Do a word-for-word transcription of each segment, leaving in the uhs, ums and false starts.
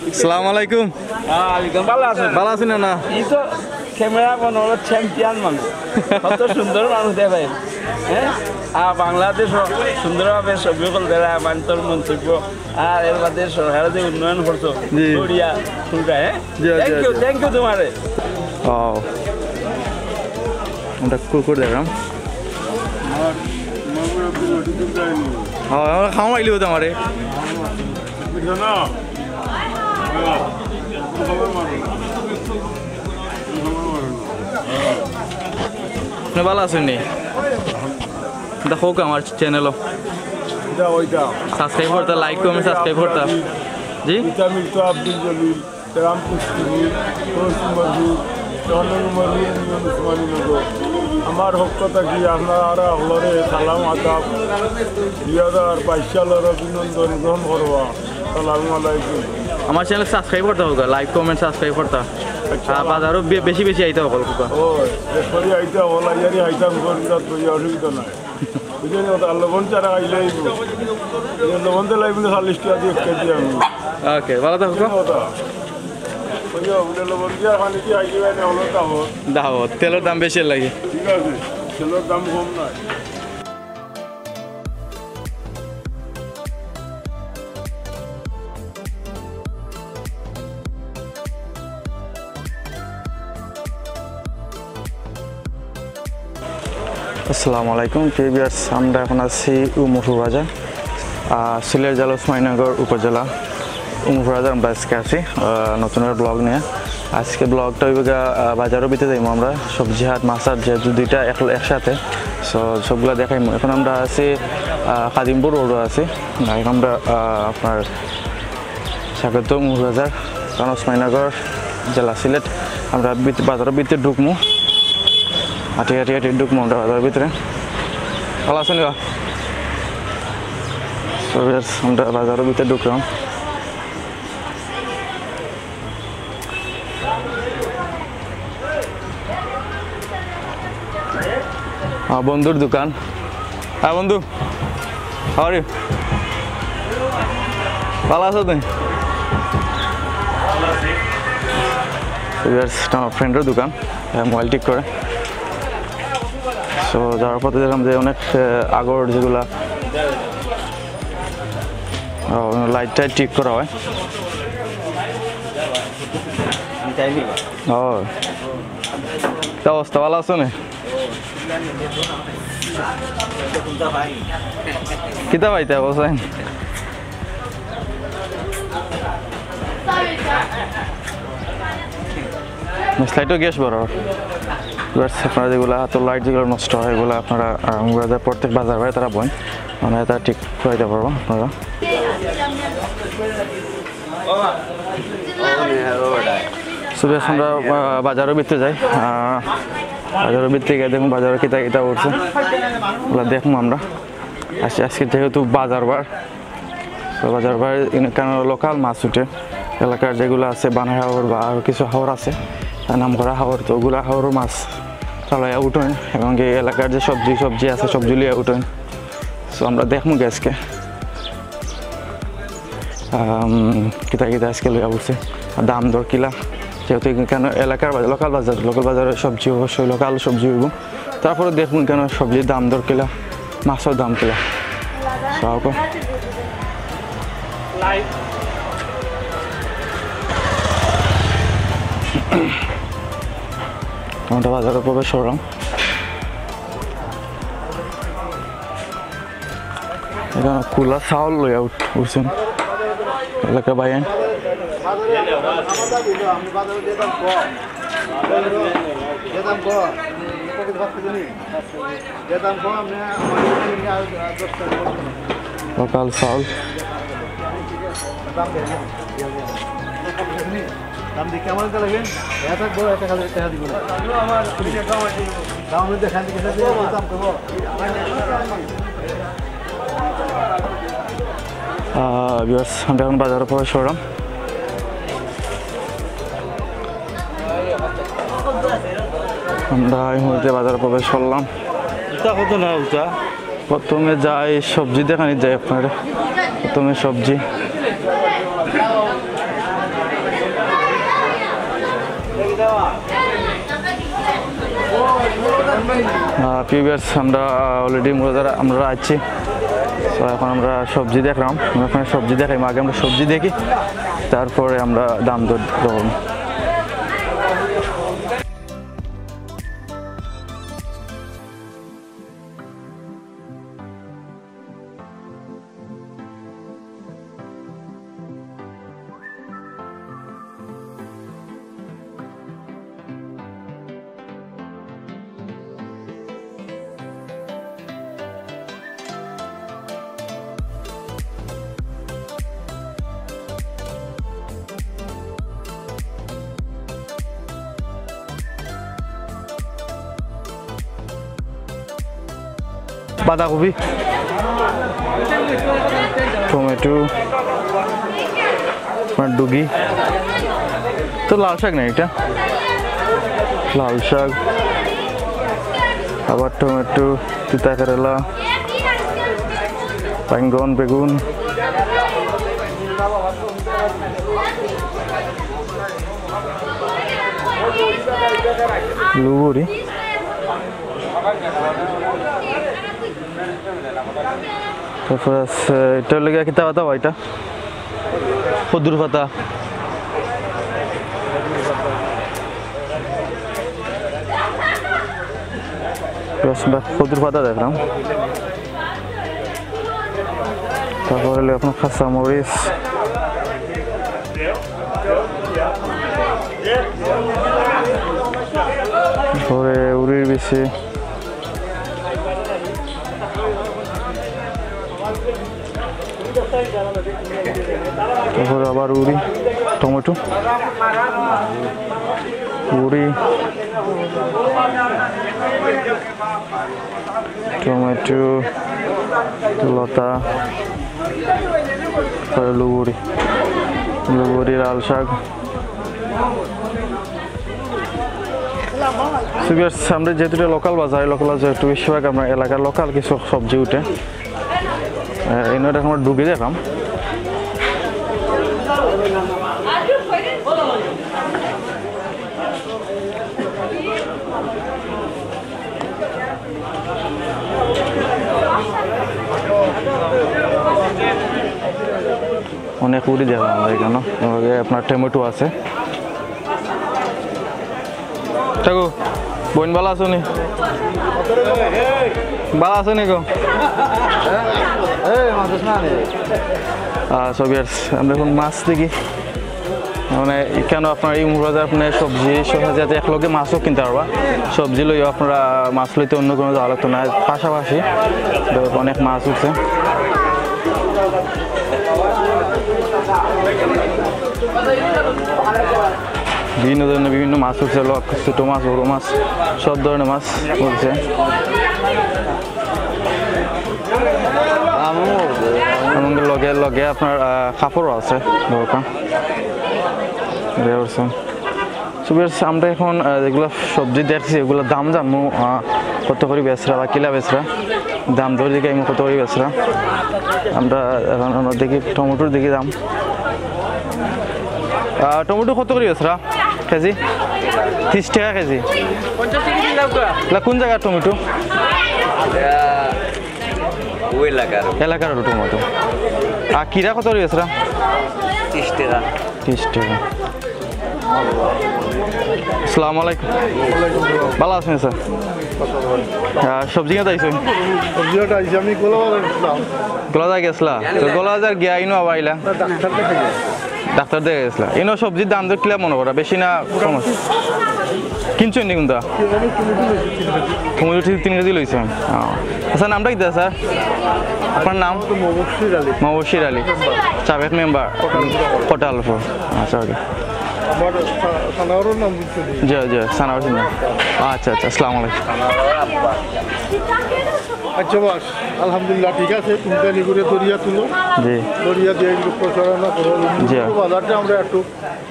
আসসালামু আলাইকুম। ওয়ালাইকুম, ভালা আছইন? ভালা আছইন না? ই তো ক্যামেরা বনর চ্যাম্পিয়ন মানুষ, কত সুন্দর মানুষ দেখইন। হ্যাঁ, আর বাংলাদেশও সুন্দরভাবে ছবি অকল দেরা, বান্তর মন্তব্য, আর এর বাদে সরকারে যে উন্নয়ন করছো, জি। দরিয়া, ফুলটা, হ্যাঁ? জি, জি, থ্যাংক ইউ, জি। থ্যাংক ইউ তোমারে। ও, আমরা কুকুর দেখলাম। হ্যাঁ, আমরা খাওয়া আইলি হতো আমারে। আপনি ভালা আছইন নি? দেখউক্কা আমার চ্যানেলও। এটা ওইটা। সাবস্ক্রাইব করতা, লাইক, কমেন্ট, সাবস্ক্রাইব করতা। জি? এটা মির্জা আব্দুল জলিল, রামকৃষ্ণ, তহসিন মজুর, চন্দন মজুর, ইউনুস উসমানী নগর। আমার পক্ষ থাকি আপনারা হকলরে সালাম আদাব, দুই হাজার বাইশ সালর অভিনন্দন গ্রহণ করবা। সালামু আলাইকুম। আমার চ্যানেল সাবস্ক্রাইব করতা অউক্কা, লাইক, কমেন্ট, সাবস্ক্রাইব করতা। আচ্ছা। আর বাজারও বে-, বেশি বেশি আইতা অউক্কা। ও, বেশ করি আইতা অউক্কা, ইয়ারি আইতাম, করি যাত করি, অসুবিধা নাই। বুঝলেন কথা? আর লবণ ছাড়া খাইলে এই লবণ দিলে এই বলে চল্লিশ টাকা দিয়ে এক কেজি আমি। ওকে, ভালা থাকো। বুঝলেন কথা? ওই যে ওগুলো লবণ দিয়ে আর পানি দিয়ে খাইলে মানে হলো দাও। দাও, তেলর দাম বেশি লাগে। ঠিক আছে, তেলর দাম কম নয়। আসসালামু আলাইকুম, প্রিয় ভিউয়ার্স, আমরা এখন আছি উমরপুর বাজার, আহ, সিলেট জেলা ওসমানীনগর উপজেলা উমরপুর বাজার। আমরা আজকে আছি, আহ, নতুন একটা ব্লগ নিয়ে। আজকে ব্লগটা হইব গিয়া, আহ, বাজারও বিতে যাইমু আমরা, সবজি হাট, মাছ হাট, যেহেতু দুইটা এক-, একসাথে, সো সবগুলা দেখাইমু। এখন আমরা আছি, আহ, খাদিমপুর রোডও আছি, এখন আমরা, আহ, আপনার স্বাগত উমরপুর বাজার, কারণ ওসমানীনগর, জেলা সিলেট। আমরা ভিত-, বাজারর ভিতরে ঢুকমু, আটি আটি আটি ঢুকমু আমরা বাজারর ভিতরে। ভালা আছইন নি বা? So, yes, আমরা বাজারর ভিতরে ঢুকলাম। আমার বন্ধুর দোকান। হ্যাঁ বন্ধু, how are you? ভালা আছো তুমি? So, yes, এটা আমার ফ্রেন্ডর দোকান, মোবাইল ঠিক করে। So, যাওয়ার পথে দেখলাম যে অনেক, আহ, আগর যেগুলা, আহ, লাইট টাইট ঠিক করা হয়। ও, কি অবস্থা, ভালা আছো নি? কিতা পাইতা বলছেন? লাইটও গ্যাস বড়। এবার আপনারা যেগুলা হাতর লাইট যেগুলা নষ্ট হয়, এগুলা আপনারা, আহ, আমরা যে প্রত্যেক বাজার ভাই তারা বইন, আমরা এটা ঠিক করাইতে পারবো আপনারা। So, বেশ, আমরা, আহ, বাজারর ভিতরে যাই। আহ, বাজারর ভিতরে গিয়া দেখমু বাজারো কিতা কিতা উঠছে, ওগুলা দেখমু আমরা। আজ-, আজকে যেহেতু বাজার বার, তো বাজার বার এখানো লোকাল মাছ উঠে, এলাকার যেগুলা আছে বানাই হাওর বা আরও কিছু হাওর আছে, তার নাম করা হাওর, তো ওগুলা হাওরর মাছ চালাইয়া উঠইন এবং এই এলাকার যে সবজি, সবজি আছে, সবজি লইয়া উঠইন। So, আমরা দেখমু গি আজকে, আম, কিতা কিতা আজকে লইয়া উঠছে, আর দাম দর কিলা, যেহেতু এখানো এলাকার বাজার, লোকাল বাজার, লোকাল বাজারর সবজি অবশ্যই লোকাল সবজি অইবো। তারপরে দেখমু এখানো সবজির দাম দর কিলা, মাছর দাম কিলা। So, ওকে। আমরা বাজারো প্রবেশ করলাম। এখানো কুলা চাউল লইয়া উঠ-, উঠছইন এলাকার ভাইয়াইন। লোকাল চাউল। দাম দিয়ে কেমন একটা লাগবে? এটা থাকবো, এটা খালি, এটা দিব না। দাম আমি দেখান দিকে, দাম করবো। আহ, viewers, আমরা এখন বাজারো প্রবেশ করলাম। আমরা এই মুহূর্তে বাজারো প্রবেশ করলাম। এটা কত না ওটা? প্রথমে যাই, সবজি দেখানি যাই আপনারে। প্রথমে সবজি। আহ, প্রিয় ভিউয়ার্স, আমরা অলরেডি মুরাদার আমরা আছি। তো এখন আমরা সবজি দেখলাম, আমরা ওখানে সবজি দেখাই, আগে আমরা সবজি দেখি, তারপরে আমরা দাম দর করব। বাঁধাকপি, টমেটো, আপনার ডুগি, তো লাল শাক না এটা, লাল শাক, আবার টমেটো, তিতা কেরালা, বাইঙ্গন, বেগুন, লুবুরি। তারপরে আছে, এটা অইলো গিয়া কিতা পাতা বা এটা? কদুর পাতা। বেশ, বেশ, কদুর পাতা দেখলাম। তারপরে অইলো আপনার কাঁচা মরিচ। তারপরে উরির বিচি। তারপরে আবার উরি, টমেটো, উরি, টমেটো, লতা, তারপরে লুবুরি, লুবুরি, লাল শাক। So viewers, আমরা যেহেতু লোকাল বাজার, লোকাল বাজার একটু বেশিরভাগ আমরা এলাকার লোকাল কিছু সবজি উঠে। আহ, এই নয় এখন আমরা ডুগি দেখাম। অনেক উরি দেখলাম আমরা এখানে, এভাবে আপনার টমেটো আছে। থাকো, বোন ভালা আছো নি? ভালা আছো নি গো? আহ, so viewers, আমরা এখন মাছ দেখি। মানে, এখানে আপনার এই মুরাদার আপনি সবজি সহ যাতে একলগে মাছও কিনতে পারবা। সবজি লইও আপনারা, মাছ লইতে অন্য কোনো যাওয়া লাগতো না, পাশাপাশি। তো অনেক মাছ উঠছে। বিভিন্ন ধরনের বিভিন্ন মাছ উঠছে, লোক, ছোট মাছ, বড় মাছ, সব ধরনের মাছ উঠছে। এবং লগে লগে আপনার, আহ, কাপড়ও আছে দরকার। So viewers, আমরা এখন, আহ, যেগুলা সবজি দেখছি, এগুলার দাম জানমু, আহ, কত করি বেচরা বা কিলা বেচরা, দাম দর দেখি আমি কত করি বেচরা। আমরা এখন আমরা দেখি টমেটোর দেখি দাম। আহ, টমেটো কত করি বেচরা কেজি? তিরিশ টাকা কেজি। এগুলা কোন জাগার টমেটো? ওই এলাকার। এলাকার টমেটো। আর কিরা কত করি বেচরা? তিরিশ টাকা। তিরিশ টাকা। আসসালামু আলাইকুম। ভালা আছইন স্যার? আহ, সবজি কিনতে আইছইন? সবজি কিনতে আইছি, আমি গোলাবাজার গেছিলাম। গোলাবাজার গেছলা? তো গোলাবাজার গিয়া ইনো আবার আইলা? না, ডাক্তার দেখাই। ডাক্তার দেখা গেছলা। ইনো সবজির দাম দর কিলা মনে করা? বেশি না কম আছে? কিনছইন নি কুনটা? টমেটো ঠিক তিন কেজি লইছইন। ও। আচ্ছা, নামটা কিতা স্যার? আপনার নাম? মবশির আলী। মবশির আলী। সাবেক মেম্বার? কোটালপুর। আচ্ছা, ওকে। আমার সা-, সানাউরের নাম বুঝছো নি? জি, জি, সানাউর সিনহা। আচ্ছা, আচ্ছা, আসসালামু আলাইকুম। আচ্ছা, বাস, আলহামদুলিল্লাহ, ঠিক আছে, তুমি তাই করে দরিয়া তুলো। জি। দরিয়া দিয়ে একটু প্রচারণা করো। জি। বাজারটা আমরা একটু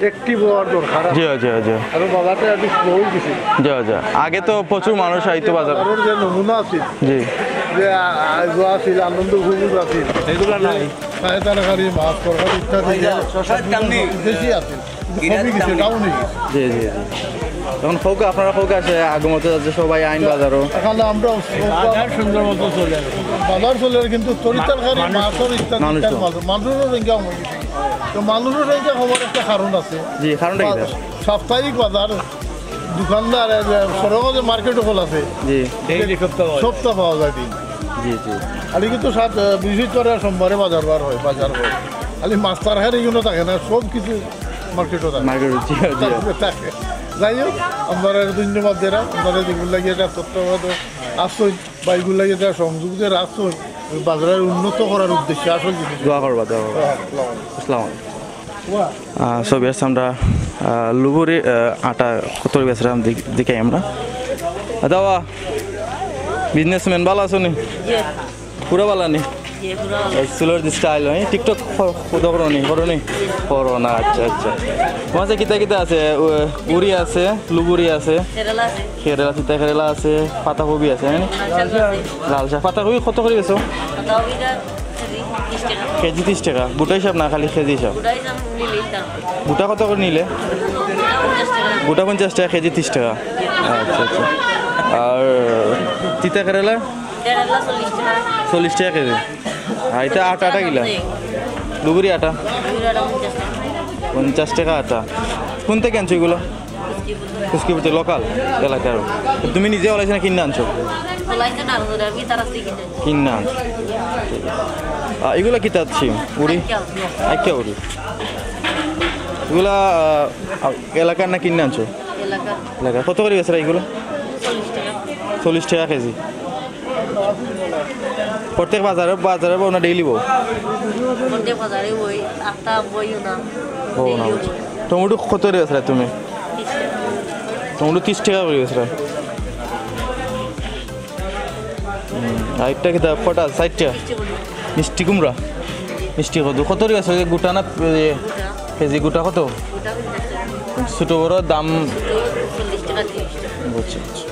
active হওয়ার দরকার আছে। জি, জি, জি। আর বাজারটা একটু slow হয়ে গেছে। জি, জি। আগে তো প্রচুর মানুষ আইতো বাজার। বাজারের যে নমুনা আছে, জি। যে আ-, আ-, আছিল, আনন্দ উপভোগ আছিল। এগুলা নাই। খায় তরকারি, মাছ, তরকারি ইত্যাদি যে শশার দাম নেই। বেশি আছে, কিন্তু কমে গেছে, ডাউন হয়ে গেছে। জি, জি, জি। এখন হোক, আপনারা হোক আছে, আগের মতো যাতে সবাই আইন বাজারও। এখন আমরা বাজার সুন্দর মতো চলে। বাজার চলে, কিন্তু তরি তরকারি, মাছ ইত্যাদি মানুষ তো। মানুষের সংখ্যা কমে গেছে। তো মানুষের সংখ্যা কমার একটা কারণ আছে। জি, কারণটা কি, স্যার? সাপ্তাহিক বাজার, দোকানদার, এই যে সরকারি মার্কেট হল আছে। জি। ডেইলি সপ্তাহ পাওয়া যায়। সপ্তাহ পাওয়া যায় দিন। জি, জি। আর কি তো সাত, আহ, বৃহস্পতিবারে আর সোমবারে বাজার বার হয়, বাজার হয়। খালি মাছ তরকারি এগুলো থাকে না, সব কিছু মার্কেটও থাকে। মার্কেটও, জি, জি। থাকে। যাই হোক, আমরা ধন্যবাদ দিলাম, আমরা যেগুলো লাগিয়ে এটা তথ্য আসছে, বা এগুলো লাগিয়ে এটা সংযোগ দিয়ে আসছে, ওই বাজারের উন্নত করার উদ্দেশ্যে আসল জিনিস। দোয়া করবা, দোয়া করবা। হ্যাঁ, আসসালামু আলাইকুম। আসসালামু আলাইকুম। আহ, so viewers, আমরা, আহ, লুবুরি, আহ, আটা কত বেচরাম দেখ-, দেখাই আমরা। দাওয়া, বিজনেসম্যান, ভালা আছো নি? জি। পুরা ভালা নি? জি, পুরা ভালা। এই চুলোর যে স্টাইল, হ্যাঁ? TikTok ক-, কত করো নি? করো নি? করো না, আচ্ছা, আচ্ছা। তোমার কাছে কিতা কিতা আছে? উ-, উরি আছে, লুবুরি আছে, কেরালা আছে। কেরালা, তিতা কেরালা আছে, পাতাকপি আছে, হ্যাঁ? লাল শাক আছে। লাল শাক, পাতাকপি কত করি বেচো? পাতাকপিটা কেজি তিরিশ টাকা। কেজি তিরিশ টাকা, গোটা হিসাব না খালি কেজি হিসাব? গোটা হিসাব নিলে দাম। গোটা কত করি নিলে? গোটা পঞ্চাশ টাকা। গোটা পঞ্চাশ টাকা, কেজি তিরিশ টাকা। আচ্ছা, আচ্ছা। আর তিতা কেরালা? কেরালা চল্লিশ টাকা। চল্লিশ টাকা কেজি। আর এটা আটা, আটা কিলা? লুবুরি আটা? লুবুরি আটা পঞ্চাশ টাকা। পঞ্চাশ টাকা আটা। কোন থেকে আনছো এগুলো? খুশকিপুর। খুশকিপুর থেকে, লোকাল এলাকার। তুমি নিজে হলাইছো না কিনে আনছো? হলাইছে না, ওরা আমি তারা থেকে কিনে আনছি। কিনে আনছো। ঠিক আছে। আহ, এগুলা কিতা আছে? উরি? আইক্কা। আইক্কা উরি। এগুলা, আহ, এলাকার না কিনে আনছো? এলাকার। এলাকার। কত করি বেচরা এগুলো? চল্লিশ টাকা। চল্লিশ টাকা কেজি। প্রত্যেক বাজারে, বাজারে বও না ডেইলি বও? প্রত্যেক বাজারে বই, আটটা বইও না। ও না, ডেইলি বুঝছি। বই। টমেটো কত করে বেচরা তুমি? তিরিশ টাকা। টমেটো তিরিশ টাকা করে বেচরা। হুম, আর একটা কিতা, কটা? চারটা? মিষ্টি কুমড়া। মিষ্টি কদু। কত করে বেচরা? গোটা না, এ, গোটা। কেজি গোটা কত? গোটা পঞ্চাশ টাকা। ছোট বড় দাম? ছোট চল্লিশ টাকা, তিরিশ টাকা। বুঝছি, বুঝছি।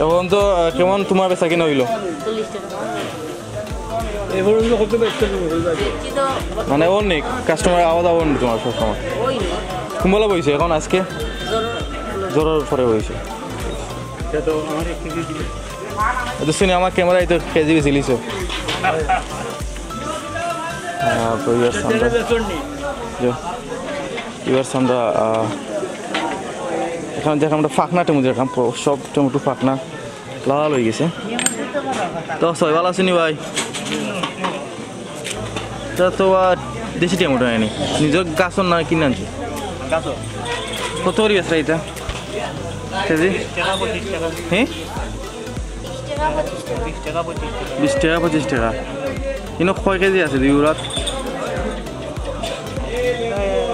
এখন তো, আহ, কেমন তোমার বেচা কিনা হইলো? চল্লিশ টাকা। এই পর্যন্ত কত বেচতে পারবো? বেচছি তো। মানে অনেক কাস্টমার আওয়া যাওয়া অনেক তোমার সব সময়? ওই। কোন বেলা বইছে এখন আজকে? জ্বর। জ্বরের পরে বইছে। এটা তো আমার এক কেজি দিলে। এটা শুনি আমার ক্যামেরায় তো কেজি বেশি লিছো। আহ, তো ইয়ার সামনে। এটা বেচন নি। যে, এবার আমরা, আহ, এখানে দেখলাম আমরা ফাকনা টমেটো দেখলাম, প-, সব টমেটো ফাকনা লাল হয়ে গেছে। তো সবাই ভালো আছো নি ভাই? এটা তো আর দেশি টমেটো হয়নি, নিজের গাছর না কিনে আনছি। গাছর। কত করে বেচরা এটা কেজি? বিশ টাকা, পঁচিশ টাকা। হ্যাঁ, বিশ টাকা, পঁচিশ টাকা। বিশ টাকা, পঁচিশ টাকা। ইনো কয় কেজি আছে দুই উড়াত?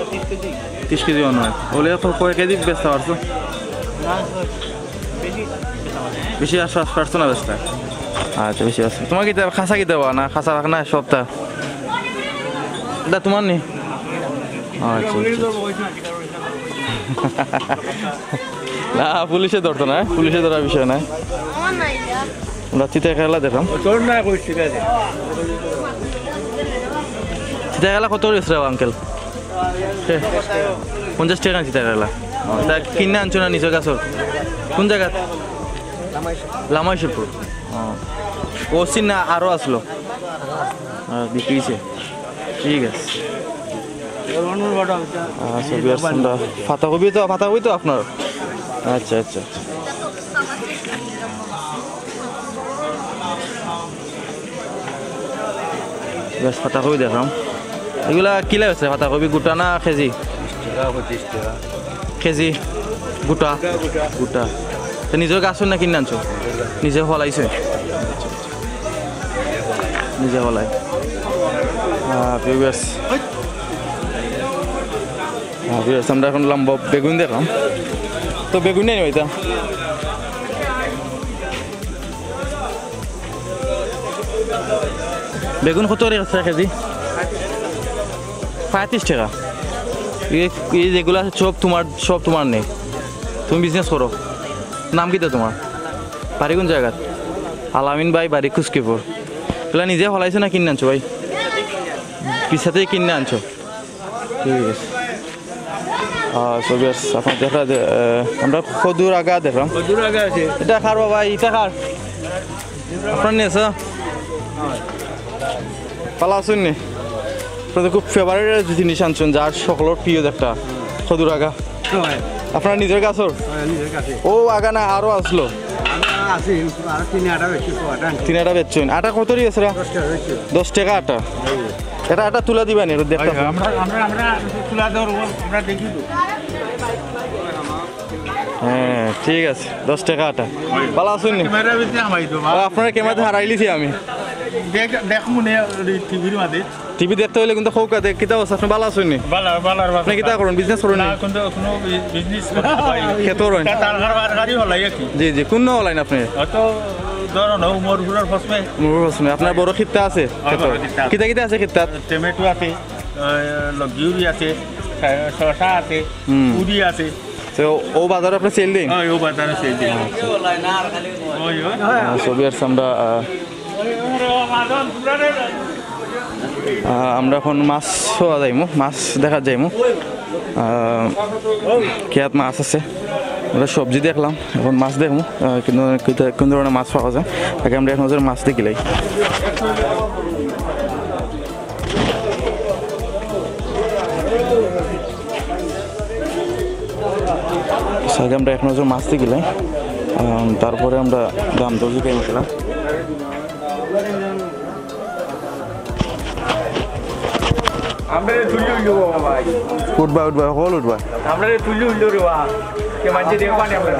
তিরিশ কেজি। তিরিশ কেজি অনো অয়। ওলে ক-, কয় কেজি বেচতা পারছো? না, বেশি বেচা মানে। বেশি আস-, আস-, পারছো না বেচতা? আচ্ছা, বেশি আছে। তোমার কিতা খাসা কিতা বা না? খাসা রাখ না সবটা? এটা তোমার নি? আচ্ছা, আচ্ছা, আচ্ছা। না, পুলিশে ধরতো না, পুলিশে ধরার বিষয় না। আমার নাই, যা। আমরা তিতা কেরালা দেখলাম। তোর না কইস, ঠিক আছে। তিতা কেরালা কত করে বেচরা, আঙ্কেল? হে, পঞ্চাশ টাকা তিতা কেরালা। ও, তা কিনে আনছো না নিজের গাছর? কোন জায়গা? লামাইশিবপুর। ও। ও সিন না আরো আসলো? হ্যাঁ, বিক্রি হইছে। ঠিক আছে। আচ্ছা, বিয়ার্স, আমরা পাতাকপি তো, পাতাকপি তো আপনার? আচ্ছা, আচ্ছা, আচ্ছা। বেশ, পাতাকপি দেখলাম। এগুলা কিলা আছে পাতাকপি, গোটা না কেজি? বিশ টাকা, পঁচিশ টাকা। কেজি? গোটা? গোটা, গোটা। গোটা। তো নিজের গাছর না কিনে আনছো? নিজের গাছ। নিজে ফলাইছে? নিজে ফলাই। আহ, viewers। আহ, viewers, আমরা এখন লম্বা বেগুন দেখলাম। তো বেগুন নেই এটা? বেগুন কত করে আছে কেজি? পঁয়ত্রিশ টাকা। এই, এই যেগুলো আছে সব তোমার, সব তোমার নেই? তুমি বিজনেস করো? নাম কিতা তোমার? বাড়ি কোন জায়গাত? আলামিন ভাই, বাড়ি খুশকিপুর। এগুলা নিজে ফলাইছো না কিনে আনছো ভাই? পিছাতেই কিনে আনছো। ঠিক আছে। আহ, so viewers, আপনারা দেখরা যে, আহ, আমরা কদুর আগা দেখলাম। কদুর আগা আছে। ইটা কার বাবা, ইটা কার? আপনার নিয়ে আসো। ভালা আছইন নি? আপনারা তো খুব favourite জিনিস আনছইন, যার সকলর প্রিয় একটা কদুর আগা। তো হয়। আপনার নিজর গাছর? হয়, নিজর গাছর। ও আগা না আরো আছলো? আরো আছে, আরো তিন আটা বেশি, তো আটা আনছি। তিন আটা বেচছইন। আটা কত রি আছে রা? দশ টেকা বেশি। দশ টেকা আটা। এটা আটা তুলা দিবা নি, একটু দেখতাম। আমরা, আমরা, আমরা তুলা ধরবো, আমরা দেখি তো। হ্যাঁ, ঠিক আছে, দশ টেকা আটা। ভালা আছইন নি? ক্যামেরা ভিতরে হামাই তো, ও, আপনার ক্যামেরাতে হারাইলিছি আমি। দেখ, দেখ মনে হয় টিভির মাঝে। টিভি দেখতে অইলে কিন্তু কউক্কা, কিতা অবস্থা? আপনি ভালা আছইন নি? ভালা, ভালা, ভালা। আপনি কিতা করইন? Business করইন নি? না, কিন্তু কোনো বি-, business করি না ভাই। খেতো রইন? তা তার ঘর, ঘর, ঘরই হলাই আর কি। জি, জি। কোন হলাইন আপনি? অত ধরো না, উমরপুরের ফসমে। উমরপুরের ফসমে। আপনার বড় খিত্তা আছে? হয়, খেতো। বড় খিত্তা আছে। কিতা কিতা আছে খিত্তাত? টমেটো আছে, আহ, লগিউরি আছে, শ-, শসা আছে, হুম। উরি আছে। তো ও বাজারো আপনি সেল দেইন? হ্যাঁ, ও বাজারো সেল দেইন। ওই, ওই। আহ, so viewers, আমরা, আহ, আহ, আমরা এখন মাছ পাওয়া যাইমু, মাছ দেখা যাইমু। আহ, খেত মাছ আছে, আমরা সবজি দেখলাম, এখন মাছ দেখমু, আহ, কোন, কোন, কোন ধরনের মাছ পাওয়া যায়। আগে আমরা এক নজর মাছ দেখিলাই। আগে আমরা এক নজর মাছ দেখিলাই, আহ, তারপরে আমরা দাম দর জিকাই মশলা। আমরা তুলি উঠলো বাবা ভাই। উঠবা, উঠবা, হল উঠবা। আমরা তুলি উঠলো রে বাবা। কে মানছে দেখবা না আমরা।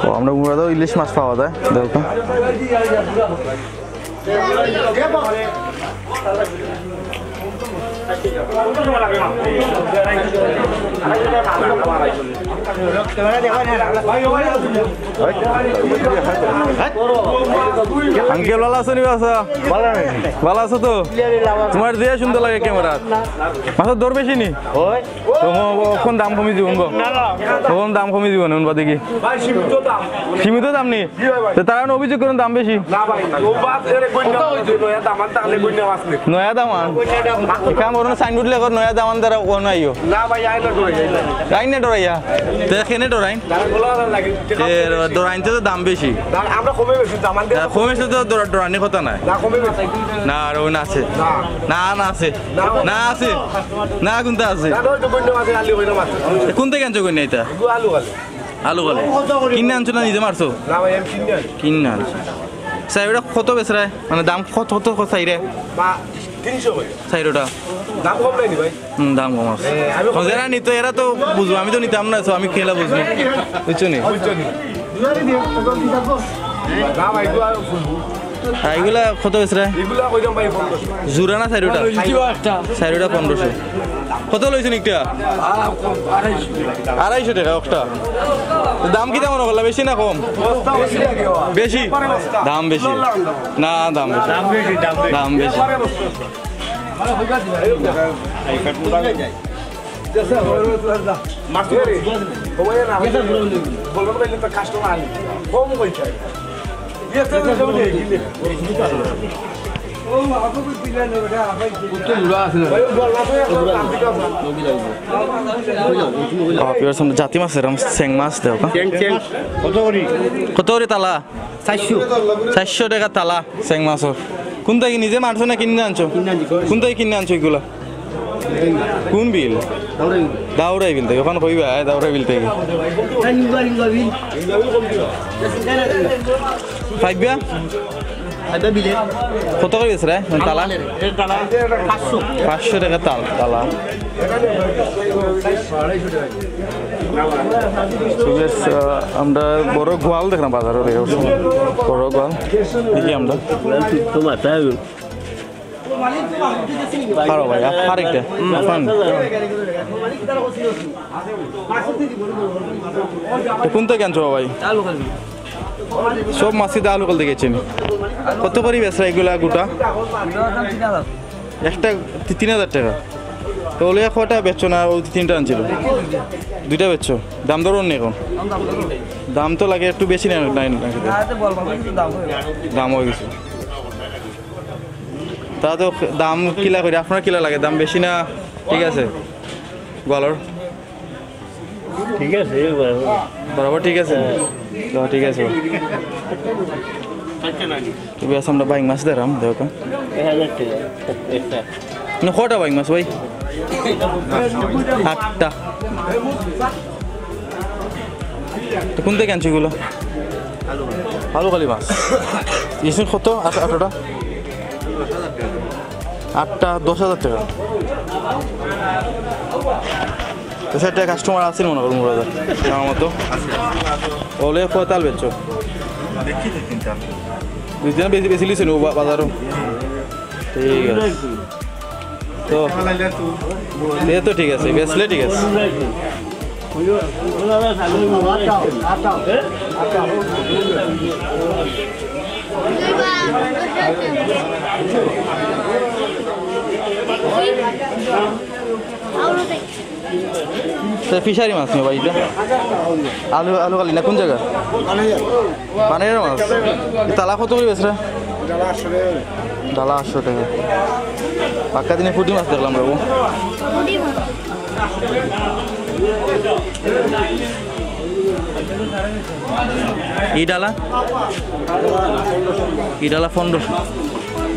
ও, আমরা মুরাদও ইলিশ মাছ পাওয়া যায়, দেখো। আঙ্কেল, ভালা আছো নি বাছা? ভালা আছো তো? তুমার দিয়া সুন্দর লাগে ক্যামেরাত। মাছর দর বেশি নি? অখন দাম কমি দিবো গো। অখন দাম কমি দিবো নি, হুনবা দেখি। সীমিত দাম নি? তে তারা অভিযোগ করইন দাম বেশি। না ভাই, ও বাদ এরে কই না, নয়া দামান তাহলে কই না মাছ নে। নয়া দামান? এখান বড় সাইনবোর্ড লেখো, নয়া দামান দ্বারা ও নাই ও। না ভাই, আইন না ডরাই, আইন না। আইন না ডরাইয়া? তে কেনে ডরাইন? দাম বলা লাগে। তে ডরাইনতে তো দাম বেশি। না, আমরা কমে বেশি, দামান দিয়ে। কমে বেশি তো ডরা-, ডরানির কথা নাই। না, কমে বেশি। না, আর ও না আছে। না। না, না আছে। না। না আছে। না, কোনটা আছে? না, ওই তো কই না মাছ, আলু কই না মাছ। কোন থেকে আনছো কই না এটা? এগুলো আলু, আলু। আলু বলে? কিনে আনছো না নিজে মারছো? না ভাই, আমি কিনে আনি। কিনে আনছো। চাইরোটা কত বেচরায়? মানে দাম কত, কত, কত চাইরে? বা তিনশো করে। চাইরোটা? দাম কম নাইনি ভাই? হুম, দাম কম আছে। এ, আমি কম যারা নিতো এরা তো বুঝবো, আমি তো নিতাম না, so আমি খেলা বুঝবো। বুঝছো নি? বুঝছো নি? না ভাই, এগুলো আর ফুল। আর এগুলা কত বেচরায়? এগুলা কইলাম ভাই পনেরোশো। জোড়া না চাইরোটা? চাইরোটা। চাইরোটা পনেরোশো। কত লইছেন একটা? আড়াইশো। আড়াইশো টেকা একটা। দাম কিতা মনে করলা, বেশি না কম? বেশি? দাম বেশি। না, দাম বেশি। দাম বেশি, দাম বেশি। দাম বেশি। মাছ তো, বললাম না, এগুলো তো কাস্টমার আনি। কম কইছে। আহ, viewers, আমরা জাতি মাছ, এরকম চেং মাছ দেও, হ্যাঁ? চেং, চেং। কত করি? কত করি তালা? চাইরশো। চাইরশো টেকা তালা, চেং মাছর। কোন থাকি নিজে মারছো না কিনে আনছো? কিনে আনছি, ঘরে। কোন থাকি কিনে আনছো এগুলা? কোন বিল? দাউরাই বিল। দাউরাই বিল থাকি। ওখান কইবা, আয়, দাউরাই বিল থাকি। তাই নিবা, নিবা বিল। পাইবা? পাইবা বিলে। কত করি বেচরায়? তালা? এটা তালা পাঁচশো। পাঁচশো টেকা তাল, তালা। So, viewers, আহ, আমরা বড় গোয়াল দেখলাম বাজারো, দেখো। বড় গোয়াল। দেখি আমরা। তো মাথা খারো ভাই, আ-, আরেকটা। আফান। তো কোন থেকে আনছো ভাই? সব মাছই তো আলু কল থেকে চিনি। কত করি বেচরা এগুলা গোটা? একটা তি-, তিন হাজার টাকা। তো ওলে কয়টা বেচছো না? ওই তিনটা আনছিল, দুইটা বেচছো। দাম দর অন্য এখন? দাম তো লাগে একটু বেশি না, নাই না? দাম হয়ে গেছে। তা তো দাম কিলা করি, আপনার কিলা লাগে? দাম বেশি না? ঠিক আছে, গোয়ালর? ঠিক আছে, এবার। বরাবর ঠিক আছে? তো ঠিক আছে। তুমি আস, আমরা বাইং মাছ ধরাম, দেখো। এক হাজার টাকা একটা। না, কটা বাইং মাছ ভাই? আটটা। তো কোন থেকে আনছো এগুলো? আলু কালি মাছ। ইসুন কত? আট-, আটটা? আটটা দশ হাজার টাকা। তো সেটা কাস্টমার আছে মনে করুন, মুরাদা, আমার মতো। ওলে কয়তাল বেচছো? দুই দিন বেশি, বেশি লিছেন ও বা-, বাজারও। ঠিক আছে। তো, এ তো ঠিক আছে, বেচলে ঠিক আছে। তো ফিশারি মাছ নিও ভাই, এটা? আলু, আলু কালি না, কোন জায়গা? পানির মাছ। তালা কত করে বেচরা? ডালা আটশো টাকা। পাক্কা দিনে পুঁটি মাছ দেখলাম রে। ই ডালা? ই ডালা পনেরোশো।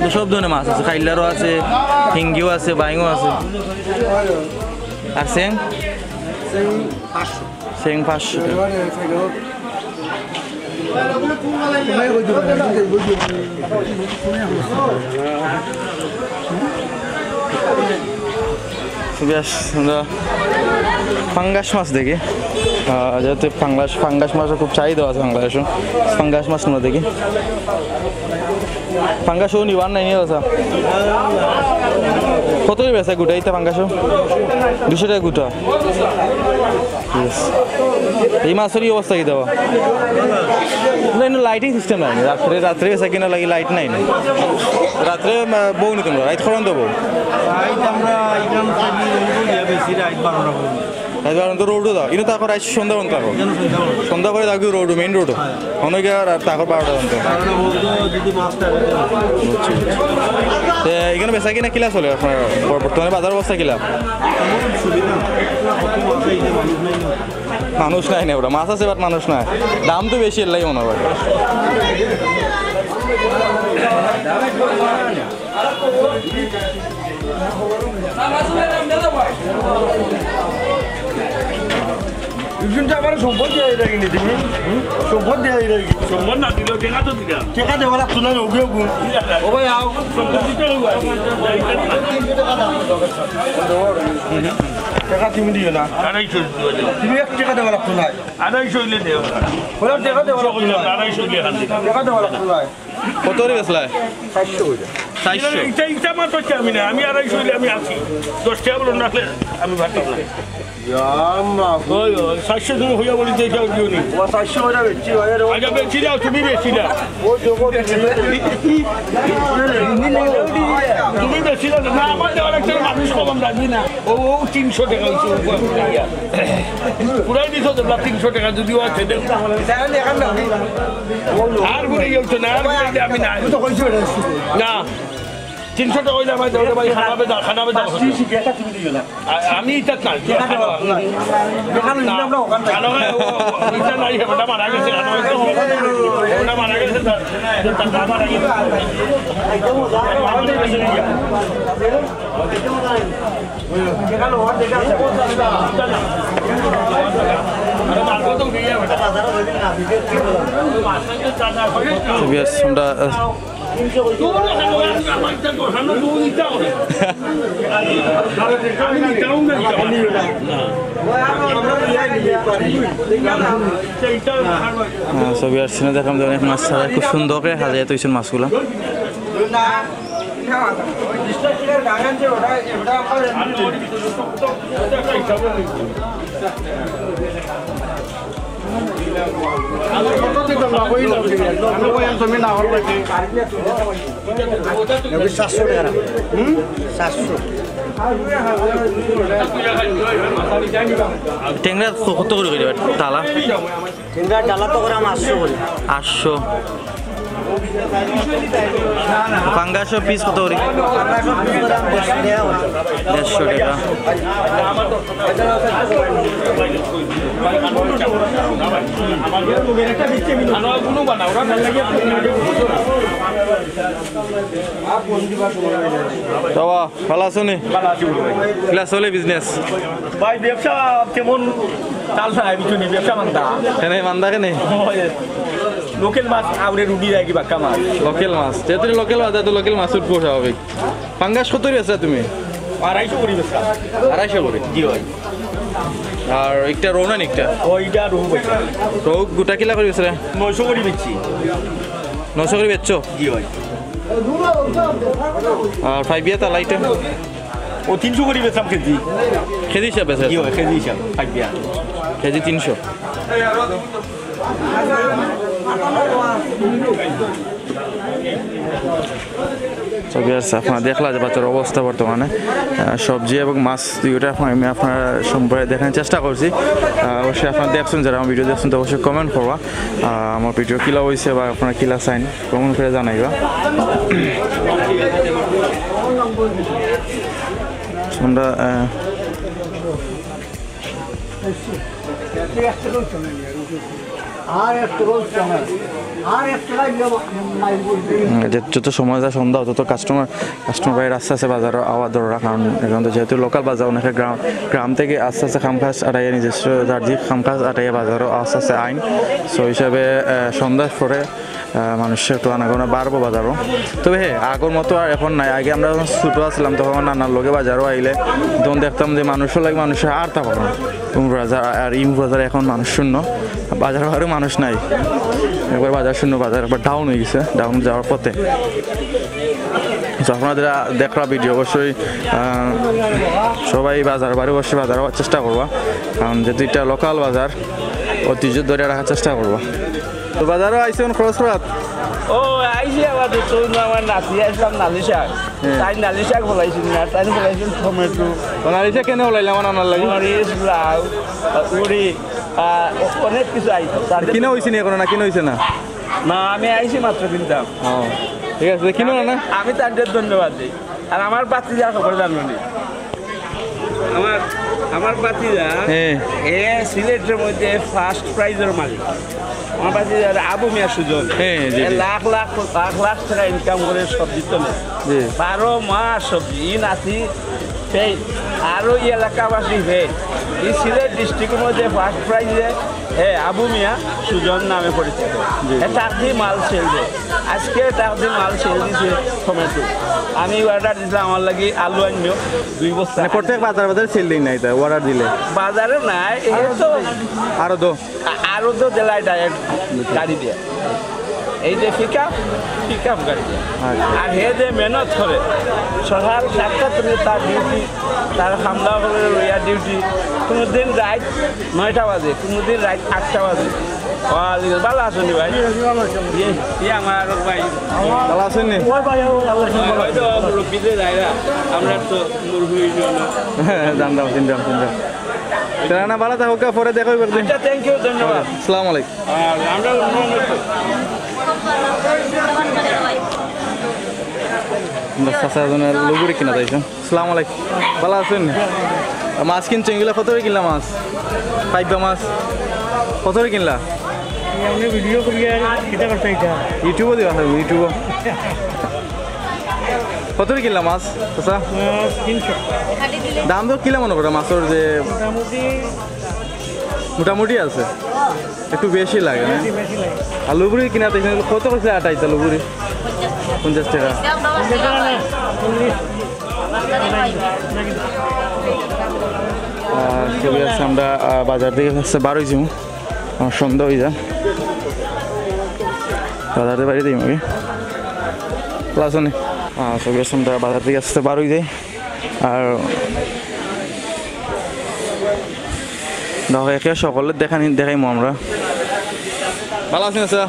তো সব ধরনের মাছ আছে, কাইল্লারও আছে, হিঙ্গিও আছে, বাইংও আছে। আর সেং? সেং পাঁচশো টাকা। তো বেশ, আমরা পাঙ্গাস মাছ দেখি। আহ, যেহেতু পাঙ্গাস, পাঙ্গাস মাছও খুব চাহিদা আছে বাংলাদেশে। পাঙ্গাস মাছ আমরা দেখি। পাঙ্গাসও নিবার নাই, নিয়ে আসা। কত করে বেচা গোটা ইতা পাঙ্গাসও? দুশো টাকা গোটা। Yes। এই মাছর ই অবস্থা কিতা বা? না, এনে লাইটিং সিস্টেম নাই। রাত্রে, রাত্রে বেচা কিনা লাগি লাইট নাই না। রাত্রে, আহ, বউ নি তোমরা, রাইত কখন দেবো? রাইত আমরা এখান থেকে বেশি রাইত বারোটা পর্যন্ত। রাইত বারোটা পর্যন্ত রোডও দাও। ইনো তো এখন রাইত সন্ধ্যা পর্যন্ত থাকো। এখানে সন্ধ্যা পর্যন্ত। সন্ধ্যা করে থাকবে রোড, মেইন রোড। হ্যাঁ। অনেকে আর থাকো বারোটা পর্যন্ত। বারোটা পর্যন্ত যদি মাছ থাকে। বুঝছি, বুঝছি। তে এখানে বেচা কিনা কিলা চলে আপনার? বর্তমানে বাজার অবস্থা কিলা? তেমন সুবিধা না। কত মাছ এই যে মানুষ নাই না। মানুষ নাই না, ওটা মাছ আছে, but মানুষ নাই। দাম তো বেশি, এর লাগি মনে হয়। ইগুন তো আমার সম্পদ দিয়া এরা কিনে দিবি। হুম? সম্পদ দিয়া এরা কিনে। সম্পদ না দিলেও টেকা তো দিলাম। টেকা দেওয়া লাগতো না, ওগুলো ওগুলো। ও ভাই, আও। সম্পদ দিতে হবে। টেকা তুমি দিও না। আড়াইশো দিও। তুমি এক টেকা দেওয়া লাগতো না। আড়াইশো হইলে দেও। ওরা টেকা দেওয়া লাগতো না। আড়াইশো হইলে খালি। টেকা দেওয়া লাগতো না। কত করে বেচলা? চারশো করে। চারশো? ইটা, ইটা মাত্র হচ্ছে আমি না, আমি আড়াইশো হইলে আমি আছি। দশ টেকা বলুন, রাখলে আমি পারতাম না। ইয়া আল্লাহ। ওই, ওই, চারশো তুমি হইয়া বলি যে কেউ কেউ নেই। ও চারশো হইয়া বেচছি, ভাই, রে। আচ্ছা, বেচি যাও, তুমি বেচি যাও। ও জগৎ। তুমি বেচি যাও। না, আমার দেওয়ার একটা মানুষ কম আমরা দিই না। ও, ও তিনশো টাকা হইছে, ও পুরাই দিছো তো, তিনশো টাকা যদিও আছে, দেও। আর ঘুরে গেল তো না, আর ঘুরে গেলে আমি নাই। না, তিনশো টাকা হইলে আমার দেওয়া ভাই, খারাপে দাও, খারাপে দাও। আ-, আমি এটা না। না, খানো ভাই, ও, ও, এটা নাই, ওটা মারা গেছে, খানো ভাই। ওটা মারা গেছে, তার, তার মা মারা গেছে। তো viewers, আমরা, আহ, আহ, so viewers, এনে দেখলাম যে অনেক মাছ ছাড়া খুব সুন্দর করে হাজাইয়া থইছেন মাছগুলা। সাতশো টাকা। হুম? সাতশো। টেংরা ক-, কত করি কইরা তালা? টেংরার ডালা তো করাম আটশো করি। আটশো। পাঙ্গাসর পিস কত করি? পাঙ্গাসর পিস করাম দেড়শো টাকা করি। দেড়শো টাকা। বাবা, ভালা আছো নি? ভালা আছি বড় ভাই। কিলা চলে বিজনেস? ভাই, ব্যবসা তেমন চাল নাই, বুঝছো নি? ব্যবসা মান্দা। কেনে মান্দা কেনে? লোকাল মাছ আউরে রুটি যায় কি বাক্কা মাছ? লোকাল মাছ। যেহেতু লোকাল মাছ, তো লোকাল মাছ উঠবো স্বাভাবিক। পাঙ্গাস কত করি বেচরা তুমি? আড়াইশো করি বেচরা। আড়াইশো করি? জি ভাই। আর একটা রৌ না একটা? ও, এটা রৌ ভাই। রৌ গোটা কিলা করি বেচরা? নয়শো করি বেচছি। নয়শো করি বেচছো? জি ভাই। আর পাইপিয়া তালা এটা? ও তিনশো করি বেচলাম কেজি। কেজি হিসাবে বেচরা? জি ভাই, কেজি হিসাব, পাইপিয়া। কেজি তিনশো। তো viewers, আপনারা দেখলা যে বাজারর অবস্থা বর্তমানে, আহ, সবজি এবং মাছ দুইটা আপনারা, আমি আপনারা সম্পর্কে দেখানোর চেষ্টা করছি। আহ, অবশ্যই আপনারা দেখছেন, যারা আমার ভিডিও দেখছেন, তো অবশ্যই কমেন্ট করবা। আহ, আমার ভিডিও কিলা হইছে বা আপনারা কিলা চাইন, কমেন্ট করে জানাইবা। আমরা, আহ, আর এক রোজ চলে, আর এক টাকা দিলে মাইল করবে। হুম, যে যত সময় যায় সন্ধ্যা, তত কাস্টমার, কাস্টমার বাইরে আস্তে আস্তে বাজারো আওয়া দরকার, কারণ এখন তো যেহেতু লোকাল বাজার, অনেকে গ্রাম, গ্রাম থেকে আস্তে আস্তে কাম কাজ আটাইয়া, নিজস্ব যার যে কাম কাজ আটাইয়া বাজারো আস্তে আস্তে আইন। So হিসাবে, আহ, সন্ধ্যার পরে, আহ, মানুষের একটু আনাগোনা বাড়বো বাজারো। তবে হ্যাঁ, আগর মতো আর এখন নাই। আগে আমরা যখন ছোট আছিলাম, তখন আমার নানার লগে বাজারো আইলে তখন দেখতাম যে মানুষর লাগি মানুষে আরতা পারে না। ইমু বাজার আর ইমু বাজার এখন মানুষ শূন্য, বাজার বারো মানুষ নাই, একবার বাজার শূন্য, বাজার একবার ডাউন হয়ে গেছে, ডাউন যাওয়ার পথে। তো আপনারা যারা দেখরা ভিডিও, অবশ্যই, আহ, সবাই বাজার বারো অবশ্যই বাজার আওয়ার চেষ্টা করবা, কারণ যেহেতু এটা লোকাল বাজার, ঐতিহ্য ধরে রাখার চেষ্টা করবা। তো বাজারো আইছেন খরচ করাত? ও, আইছি আবার তো, তো আমার নাতি আইছিলাম নালি শাক। হ্যাঁ। তাই নালি শাক বলাইছিল না, তাই বলাইছিল টমেটো। ও, নালি শাক কেনে বলাইলাম আমার আনার লাগি? মরিচ, লাউ, উড়ি, আহ, অনেক কিছু আইছে। তার কিনা হইছে নি এখনো, না কিনা হইছে না? না, আমি আইছি মাত্র কিনতাম। ও, ঠিক আছে, কিনো না, না? আমি তাদের ধন্যবাদ দিই। আর আমার বাতি যা খবর জানো নি? আমার, আমার ভাতিজা, হ্যাঁ। এ সিলেটের মধ্যে ফার্স্ট প্রাইজের মালিক। আমার ভাতিজা আবু মিয়া সুজন। হ্যাঁ, জি, এ জি। লাখ লাখ, লাখ লাখ টাকা ইনকাম করে সবজি তোলে। জি। বারো মাস সবজি, ই নাতি সেই আরো ই এলাকাবাসী হয়ে এই সিলেট ডিস্ট্রিক্টের মধ্যে ফার্স্ট প্রাইজে, হ্যাঁ, আবু মিয়া সুজন নামে পরিচিত। জি, এ জি। তাকদি মাল সেল দেয়। আজকে তাকদি মাল সেল দিছে টমেটো। আমি অর্ডার দিছিলাম আমার লাগি আলু আনিও দুই বস্তা। মানে প্রত্যেক বাজার বাজারে সেল দেয় না এটা, অর্ডার দিলে? বাজারে নাই, এ তো আরো দো। আ-, আরো তো দিলাই ডাইরেক্ট গাড়ি দিয়ে। এই যে পিক আপ, পিক আপ গাড়ি দিয়ে। আচ্ছা। আর হে যে মেহনত করে, সকাল সাতটা থেকে তার ডিউটি, তার হামলা করে রইয়া ডিউটি, কোনোদিন রাত নয়টা বাজে, কোনোদিন রাত আটটা বাজে। ওয়ালাইকুম, ভালো আছেন নি ভাই? জি, জি, আমার আরো ভাই। ভালো আছেন নি? ওই ভাই, ও আল্লাহ, ওই তো মুরব্বীদের জায়গা, আমরা তো মুরব্বী হইল না। জানতাম, চিনতাম, চিনতাম। তারা না ভালো থাকো, পরে দেখা হইবে একদিন। আচ্ছা, থ্যাংক ইউ, ধন্যবাদ। আসসালামু আলাইকুম। আর আমরা অন্য অন্য আমরা চাচা এজনে লুবুরি কিনা যাইছেন। আসসালামু আলাইকুম। ভালো আছেন? মাছ কিনছেন, এগুলা কত করে কিনলা মাছ? পাইবা মাছ কত করে কিনলা? আমি ভিডিও করি আর কিতা করতে এটা? YouTube-ও দিবা, YouTube-ও। কত করে কিনলা মাছ, চাচা? মাছ তিনশো। দাম তো কিলা মনে করে মাছর যে? মোটামুটি। মোটামুটি আছে, একটু বেশি লাগে না? বেশি, বেশি লাগে। আর লুবুরি কিনা তো এখানে কত কইছে আটাইটা লুবুরি? পঞ্চাশ টাকা। পঞ্চাশ টাকা না, চল্লিশ। আহ, ঠিক আছে, আমরা, আহ, বাজার থেকে হচ্ছে বার হইছি, আমার সন্ধ্যা হয়ে যায়, বাজারে বাইরে দিই আমি। ভালা আছইন নি? আহ, সবই আছইন, তারা বাজার থাকি আস্তে বার অই যায়। আর দেখো, একে সকলরে দেখানি, দেখাইমু আমরা। ভালা আছইন, আচ্ছা?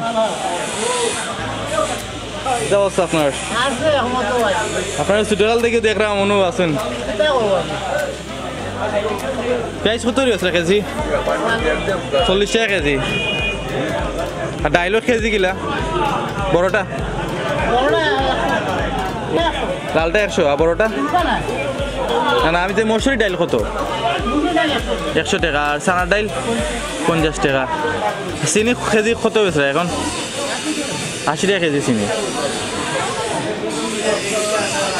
কিতা অবস্থা আপনার? আছে, এখন তো ভাই। আপনার ছোটকাল থাকি দেখরাম, মনো আছইন। কিতা করবো আমি? পিয়াজ কত করি আছে কেজি? চল্লিশ টেকা কেজি। আর ডাইল কেজি কিলা? বড়টা? লালটা একশো, আর বড়টা? না, না, আমি তো মসুরি ডাইল কত? একশো টেকা। আর চানার ডাইল? পঞ্চাশ টেকা। চিনি কেজি কত বেচরা এখন? আশি টেকা কেজি চিনি।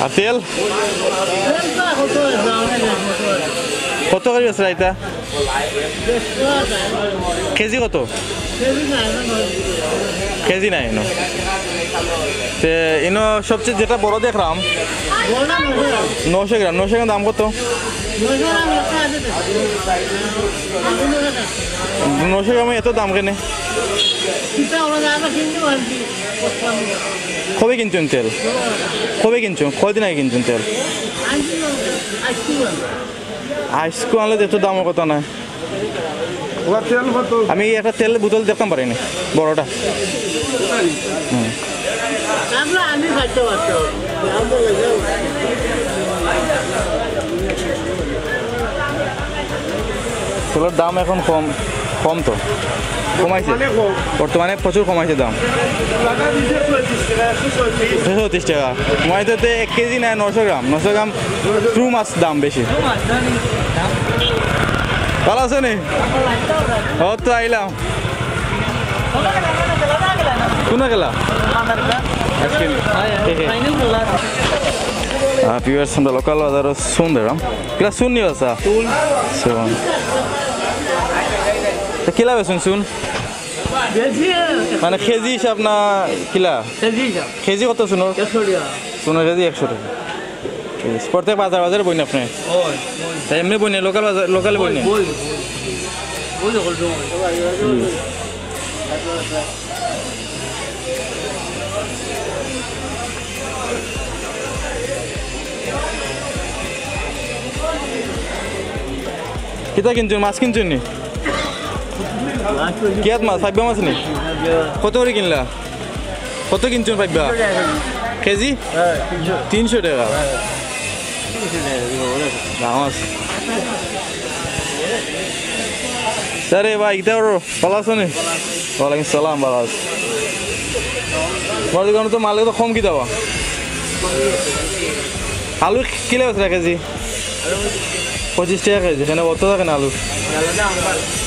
আর তেল? কত করি বেচরা ইটা? কেজি কত? কেজি নাই ইনো। তে ইনো সবচেয়ে যেটা বড় দেখরাম, নশো গ্রাম। নশো গ্রাম দাম কত? নশো গ্রামে এত দাম কেনে? কবে কিনছইন তেল? কবে কিনছইন? কয়দিন আগে কিনছইন তেল? আইজকু আনলে তো এত দামর কথা নায়। আমি একটা তেল বোতল দেখতাম পারি নি, বড়টা। হুম। তেলর দাম এখন কম, কম তো। কমাইছে। বর্তমানে কম। বর্তমানে প্রচুর কমাইছে দাম। একশো চৌত্রিশ টেকা। কমাইতে তো এক কেজি নায়, নশো গ্রাম। নশো গ্রাম টু মাছ দাম বেশি। ভালা আছইন নি? অউ তো আইলাম। কুন খেলা? আহ, viewers, আমরা লোকাল বাজারো চুন দেখরাম। কিলা চুন নিবা? চুন। চুন। তো কিলা বেচইন চুন? মানে কেজি হিসাব না কিলা? কেজি হিসাব। কেজি কত চুনর? একশো টেকা। চুনর কেজি একশো টেকা। ঠিক আছে। প্রত্যেক বাজার বাজারে বইন আপনে? অয়, অয়। তাই এমনে বইন, লোকাল বাজার, লোকালে বইন? অয়, অয়। কিতা কিনছইন? মাছ কিনছইন নি? কিয়াত মাছ? পাইবা মাছ নি? কত করি কিনলা? কত কিনছইন পাইবা? কেজি? তিনশো টেকা। দাম আছে। আরে ভাই, কিতা করো? ভালা আছো নি? ওয়ালাইকুম সালাম, ভালা আছি। তুমার দোকানো তো মালে তো কম কিতা বা? আলু কিলা বেচরা কেজি? পঁচিশ টেকা কেজি। কেনে অত থাকে না আলু?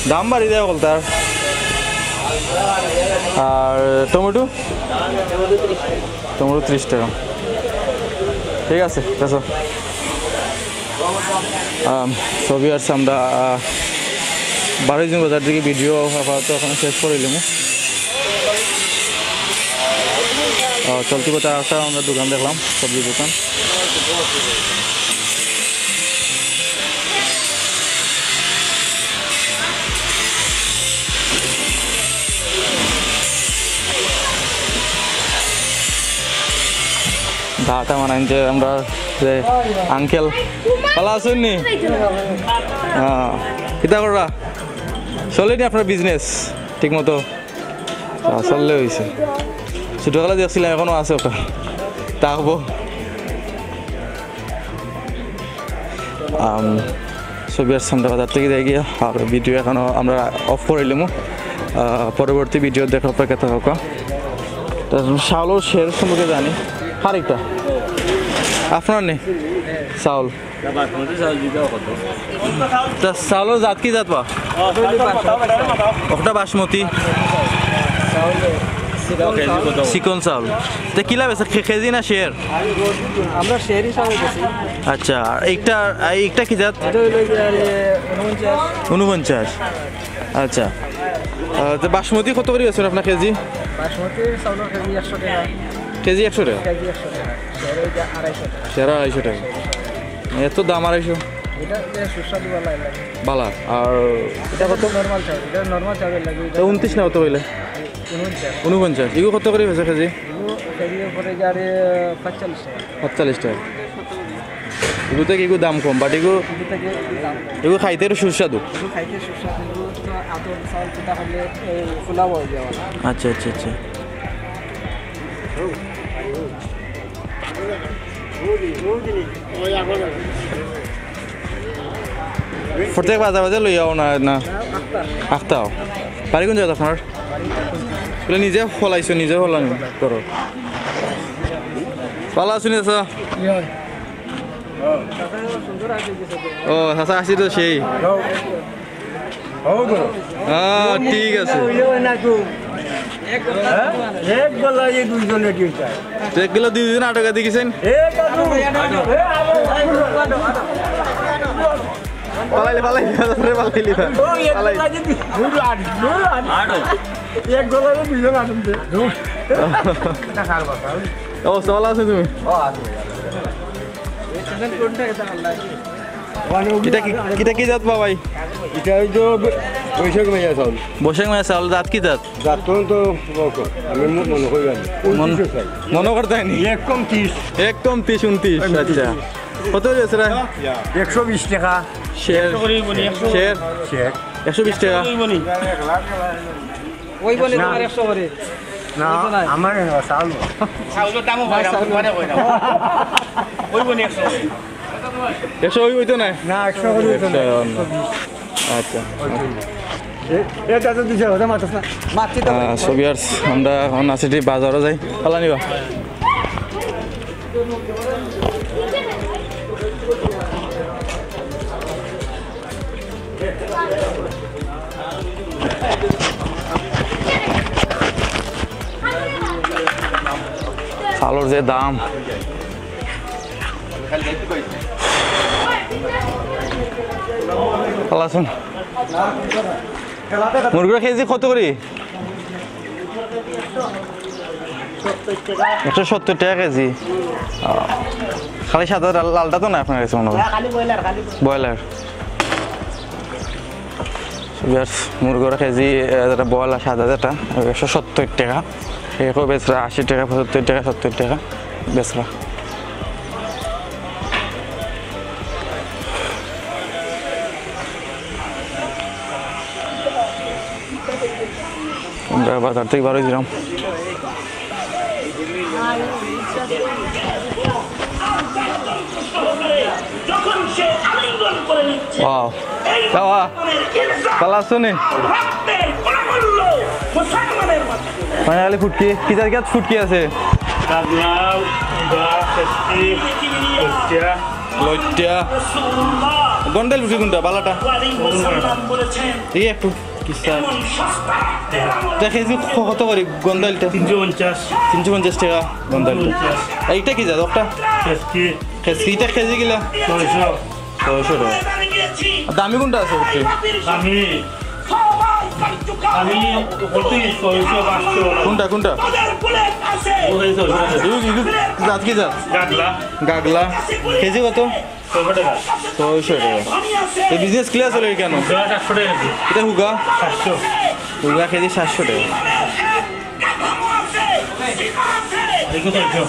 দাম বাড়ি যায় অকল তার। আর টমেটো? টমেটো ত্রিশ টেকা। ঠিক আছে, বেচো। আম, so viewers, আমরা, আহ, বারোই জুন বাজার থাকি video আপাতত এখানো শেষ করিলিমু। আহ, চলতি পথে আরেকটা আমরা দোকান দেখলাম, সবজি দোকান। দাটা বানাইন যে আমরা যে আঙ্কেল, ভালা আছইন নি? হ্যাঁ, কিতা কররা? চলে নি আপনার business ঠিক মতো? আহ, চললে অইছে। ছোটকালে দেখছিলাম, এখনো আছে ওটা। থাকবো। আম, so viewers, আমরা বাজার থাকি যাই গিয়া, আর video এখানো আমরা off করিলিমু। আহ, পরবর্তী video দেখার অপেক্ষা থাকো। তো চাউলর সের সম্পর্কে জানি, আরেকটা আপনার নি চাউল। তা চাউলর জাত কি জাত বা? ওটা বাসমতি। চিকন চাউল। তে কিলা বেচরা, কে-, কেজি না সের? আমরা সের হিসাবে বেচি। আচ্ছা, আর একটা, আর একটা কি জাত? এটা হইলো গিয়া, আরে, ঊনপঞ্চাশ। ঊনপঞ্চাশ। আচ্ছা। আহ, তো বাসমতি কত করি বেচরা আপনার কেজি? বাসমতি চাউলর কেজি একশো টেকা। কেজি একশো টেকা? কেজি একশো টেকা। সের হইলো গিয়া আড়াইশো টেকা। সের আড়াইশো টেকা। এত দাম আড়াইশো? এটা যে সুস্বাদু বালা লাগে। বালা। আর এটা কত? নরমাল চাউল, এটা নরমাল চাউলর লাগি। এটা ঊনত্রিশ না কত কইলে? ঊনপঞ্চাশ। ঊনপঞ্চাশ। ইগু কত করি বেচরা কেজি? ইগু এগুলো পড়ে গিয়ে আরে পাঁচচল্লিশ টাকা। পাঁচচল্লিশ টাকা। এগুলো থেকে এগুলো দাম কম, but এগুলো, এগুলো থেকে একটু দাম কম। এগুলো খাইতে একটু সুস্বাদু। এগুলো খাইতে সুস্বাদু, এগুলো তো আতর চাউল কিতা করলে এই খোলা হয়ে যাওয়া। আচ্ছা, আচ্ছা, আচ্ছা। প্রত্যেক বাজার বাজার লইয়াও না, না? আখতাও। বাড়ি কোন জায়গা আপনার? বলে নিজে ফলাইছো, নিজে ফলানি করো। ভালো আছো নি, চাচা? ও, চাচা আছি তো সেই। হ্যাঁ, ঠিক আছে। হ্যাঁ? এক গলা এই দুইজনে কি চায়? তো এক গলা দুইজন আটকা দিয়ে গেছেন? এ কাকু, এ আলো, পালাইলে, পালাইলে, পালাইলে। ও, এক গলা যদি দুইজন আট, দুইজন আট। এক গলা এই দুইজন আটুন দে। এটা কার কথা? ও, ভালো আছো তুমি? ও, আছে। এটা কি, এটা কি জাত বা ভাই? এটা ওই তো বৈশাখ মেয়া চাউল। বৈশাখ মেয়া চাউল, জাত কি জাত? জাত তো, তো আমি মনে করি আর কি। মন-, উনত্রিশ চাই। মনে করতে হয়নি? একদম ত্রিশ। একদম ত্রিশ, উনত্রিশ, আচ্ছা। কত হয়েছে রে? একশো বিশ টাকা। শের। একশো করে হইব নি, একশো। শের। শের। একশো বিশ টাকা। হইব নি? ওই বলে না। তোমার একশো করে। না, ওই তো নাই। আমার চাউল। চাউলর দামও হয় না, চাউল। মানে হয় না। ওই বলে একশো করে। একশো ওই হইতো না? না, একশো করে হইতো না। একশো। আচ্ছা। এ, এটা তো দিছে, ওটা মারতেছ না। মারছি তো। আহ, so viewers, আমরা এখন আছি ঠিক বাজারও যাই। পালা নিবা? চাউলর যে দাম। ভালো আছেন? মুরগির কেজি কত করি? একশো সত্তর টাকা কেজি। আহ, খালি সাদা, লাল-, লালটা তো না আপনার কাছে মনে হয়? ব্রয়লার। Viewers, মুরগর কেজি, আহ, যেটা ব্রয়লার সাদা যেটা, একশো সত্তর টাকা। এরকম বেচরা আশি টাকা, পঁচাত্তর টাকা, সত্তর টাকা বেচরা। আমরা বাজার থেকে বার হয়েছিলাম। Wow। বাবা, ভালো আছো নি? মানে খালি ফুটকি, কি জাত কি জাত ফুটকি আছে? কাতলা, উবা, খেসকি, লইট্টা। লইট্টা। গন্ডাইল ফুটকি কোনটা? বালাটা? এই একটু কিসা। এটা কেজি ক-, কত করি গন্ডাইলটা? তিনশো পঞ্চাশ। তিনশো পঞ্চাশ টাকা গন্ডাইলটা। পঞ্চাশ। এইটা কি জাত? ওটা? খেসকি। খেসকি, এটা কেজি কিলা? ছয়শো। ছয়শো টাকা। আর দামি কোনটা আছে ওতে? দামি। আমি বলতে ছয়শো, পাঁচশো। কোনটা, কোনটা? ওই ছয়শো টাকা। ইগু, ইগু জাত কি জাত? গাগলা। গাগলা। কেজি কত? ছয়শো টাকা। ছয়শো টাকা। এই business কিলা চলে কেনে? জোড়া সাতশো টাকা কেজি। এটা হুগা? সাতশো। হুগা কেজি সাতশো টাকা। দেখো তো, দেখো।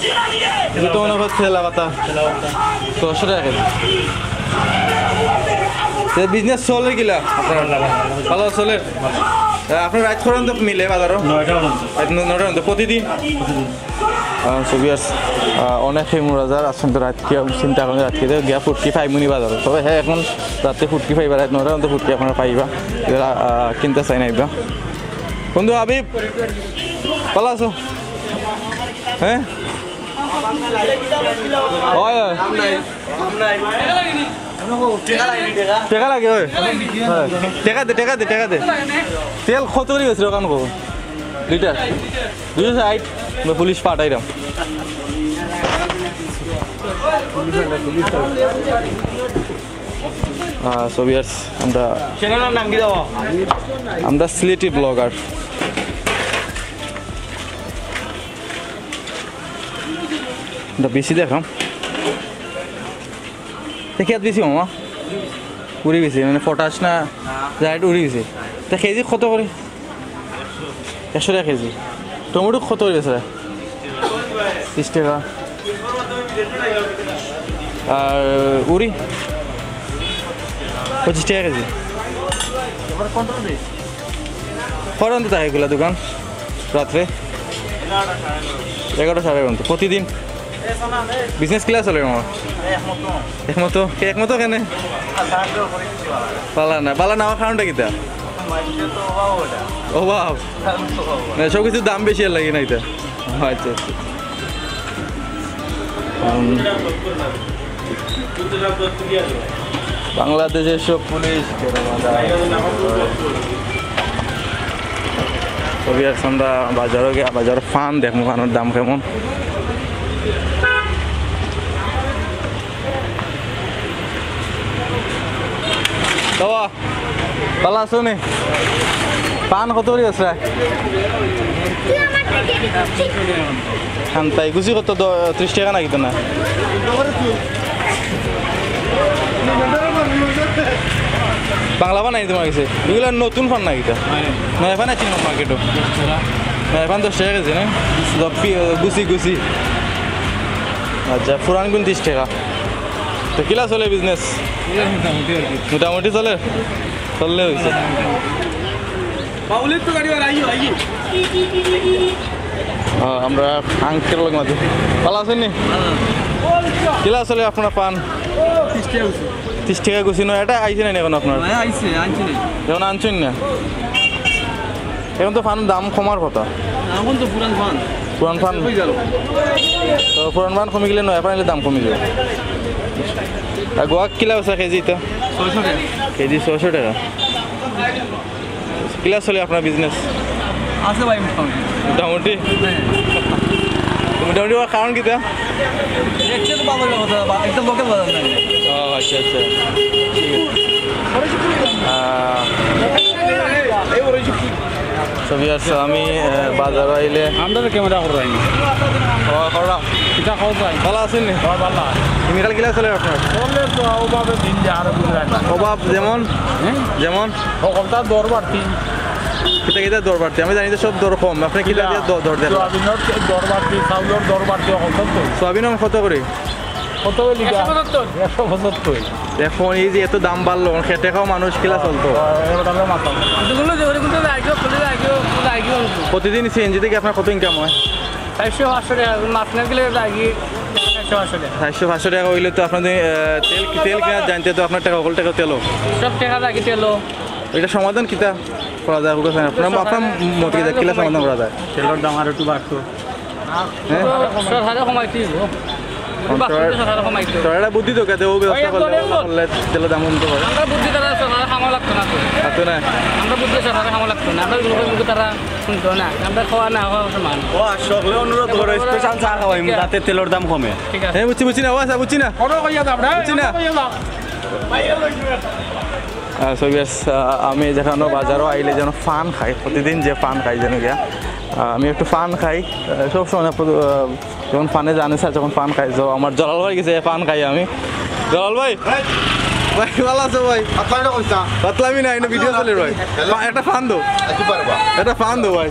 এটা তো মনে হয় ঠেলা পাতা। ঠেলা পাতা। ছয়শো টাকা কেজি। এই business চলে কিলা আপনার? ভালো চলে? আহ, আপনার রাইত কয়টা পর্যন্ত মিলে বাজারো? নয়টা পর্যন্ত। রাইত ন-, নয়টা পর্যন্ত প্রতিদিন? প্রতিদিন। আহ, so viewers, আহ, অনেক হেমুরাজার আছেন তো রাইত কি চিন্তা করেন রাইত কি গিয়া ফুটকি পাইমুনি বাজারো। তবে হ্যাঁ, এখন রাতে ফুটকি পাইবা, রাইত নয়টা পর্যন্ত ফুটকি আপনারা পাইবা। যারা, আহ, কিনতে চাই না এগুলা। বন্ধু হাবিব, ভালো আছো? হ্যাঁ? হয়, হয়। টেকা লাগে, হয়। হ্যাঁ। টেকা দে, টেকা দে, টেকা দে। তেল কত করি গেছিল ওখান কো? লিটার? দুইশো ষাট। আমি পুলিশ পাঠাইলাম। আহ, so viewers, আমরা, চ্যানেলের নাম কি দেওয়া? আমরা সিলেটি ব্লগার। এটা বেশি দেখাম। দেখি আর বেশি মামা। উড়ি গেছে, মানে পটাশ না, জাইট উড়ি গেছে। তা কেজি কত করি? একশো টাকা কেজি। টমেটো কত করি বেচরা? ত্রিশ টাকা। আর উরি? পঁচিশ টাকা কেজি। কখন তো থাকে এগুলা দোকান? রাত্রে এগারোটা, সাড়ে এগারোটা। প্রতিদিন বিজনেস কিলা চলে আমার? একমতো, একমতো কেনে? বালা না, বালা না অওয়ার কারণটা কিতা? অভাব। মানে, সব কিছুর দাম বেশি আর লাগে না এটা। আচ্ছা, আচ্ছা। উম, বাংলাদেশের সব পুলিশ। তবে এখন আমরা বাজারো গিয়া বাজারো পান দেখমু, পানর দাম কেমন। বাবা, বালা আছো নি? পান কত করি আছে? খান্তাই গুছি কত? দ-, ত্রিশ টাকা নাকি তো না? বাংলা পান নাই তোমার কাছে? এগুলা নতুন পান নাকি তো? নয়া পান আছে মার্কেটো? নয়া পান দশ টাকা কেজি না? দ-, পি-, গুছি, গুছি। আচ্ছা, পুরান গুন ত্রিশ টাকা। তো কিলা চলে বিজনেস? মোটামুটি আর কি। মোটামুটি চলে? চললে হইছে। বাউলের তো গাড়ি আর আইও, আইও। আহ, আমরা আঙ্কেল লোক মাঝে। বালা আছইন নি? কিলা চলে আপনার পান? ত্রিশ টাকা গুছি। ত্রিশ টাকা গুছি নয়, এটা আইছে না এখন আপনার? না, আইছে, আনছি না। এখন আনছইন না? এখন তো পানর দাম কমার কথা। এখন তো পুরান পান। পুরান পান? কই গেল? তো পুরান পান কমি গেলে নয়া পান অইলে দাম কমি যাবে। আর গুয়া কিলা আছে কেজি তো? ছয়শো টাকা। কেজি ছয়শো টাকা। কিলা চলে আপনার বিজনেস? আছে ভাই, মোটামুটি। মোটামুটি? হ্যাঁ। মোটামুটি অওয়ার কারণ কিতা? দেখছে তো বাজারের কথা, বা-, একদম লোকাল বাজার না। ও, আচ্ছা, আচ্ছা। ঠিক আছে। আহ, so viewers, আমি, আহ, বাজারো আইলে আমরা ক্যামেরা কররাম। ও, কররাম। এটা খাওয়া যায়। বালা আছইন নি? বালা। দিনকাল কিলা চলে আপনার? চলে তো অভাবে দিন যায়, আর বুঝা যায় না। অভাব যেমন? হ্যাঁ? যেমন? হকলতার দর বাড়তি। কিতা কিতা দর বাড়তি? আমি জানি তো সব দর কম। আপনি কিতা দিয়া দ-, দর দেন? সয়াবিনর দর বাড়তি, চাউলর দর বাড়তি, হকলতার তো। সয়াবিন এখন কত করি? কত করি লিটার? একশো পঁচাত্তর। একশো পঁচাত্তর। এখন এই যে এত দাম বাড়লো, এখন খেটে খাওয়া মানুষ কিলা চলতো? হ্যাঁ, এবার তাহলে মাথা। প্রতিদিন সিএনজি থেকে আপনার কত ইনকাম হয়? চাইরশো পাঁচশো টাকা, মাছ না গেলে লাগি চাইরশো পাঁচশো টাকা। চাইরশো পাঁচশো টাকা অইলে তো আপনার, আহ, তেল, তেল কিনা জানতে তো আপনার টাকা, হকল টাকা তেলো। সব টাকা লাগি তেলো। এটা সমাধান কিতা করা যায়? আপনার, আপনার মত কিতা, কিলা সমাধান করা যায়? তেলর দাম আর একটু বাড়তো। হ্যাঁ? সরকারে কমাইতে অইবো। সরকার, সরকারে কমাইতে অইবো। সরকারে বুদ্ধি তো কেটে, ও ব্যবস্থা করলে, করলে তেলর দাম কমতে পারে। আমরা বুদ্ধি তারা সরকারে খাওয়া লাগতো না তো। লাগতো না? আমরা বুদ্ধি সরকারে খাওয়া লাগতো না। আমরা বুদ্ধি তারা শুনতো না। আমরা খাওয়া না খাওয়া সমান। ও, আর সকলে অনুরোধ করো, স্পেশাল চা খাওয়াই, যাতে তেলর দাম কমে। ঠিক আছে। হ্যাঁ, বুঝছি, বুঝছি না, ও আচ্ছা, বুঝছি না। কত কইয়া দাম, বুঝছি না। কত কইয়া দাম। আহ, so viewers, আহ, আমি যেখানো বাজারো আইলে যেন পান খাই, প্রতিদিন যে পান খাই যেন গিয়া, আহ, আমি একটু পান খাই, আহ, সবসময় না, প্রতি-, আহ, যখন পানে জানে স্যার, যখন পান খাই, তো আমার জলাল ভাই গেছে, পান খাই আমি। জলাল ভাই, ভাই, বালা আছো ভাই? পাতলামি না, এটা ভিডিও চলে ভাই। পা-, একটা পান দাও। একটা পান দাও ভাই।